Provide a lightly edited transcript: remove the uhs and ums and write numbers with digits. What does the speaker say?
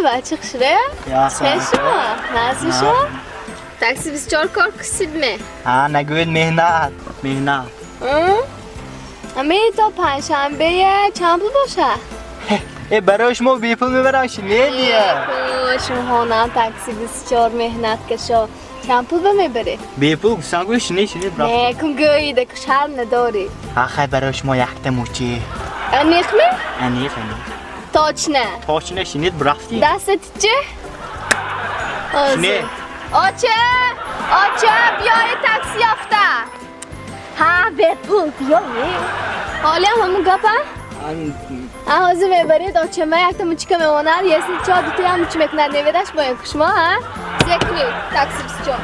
Бача хушре? Чӣ шумо? Назми шумо? Такси 24 кор кусидме? Ҳа, нагӯед, меҳнат, меҳнат. Ами то панҷшанбее чанд пул бошад? Э, барои шумо бепул мебарам, шинед. Шумоҳонам такси 24 меҳнаткашо. Чанд пул ба мебаред? Бепул гуфтам, гӯ, шинед, шинед. Не, кун, гӯида, ку шарм надорӣ. Ҳа, хай, барои шумо якта мучи. Аниқми? Аниқ, аниқ. Точно? Точно, шинед, рафтем. Дастати чӣ? Шинед. Оча! Оча, биёед, такси ёфта. Ҳа, бепул биёед. Ҳолиам ҳамун гапа? А ҳозир мебаред, очама якта мучика мемонад, если чо, дутоям мучи мекунад, неведаш бояд шумо, ҳа? Зе кунед, такси 24.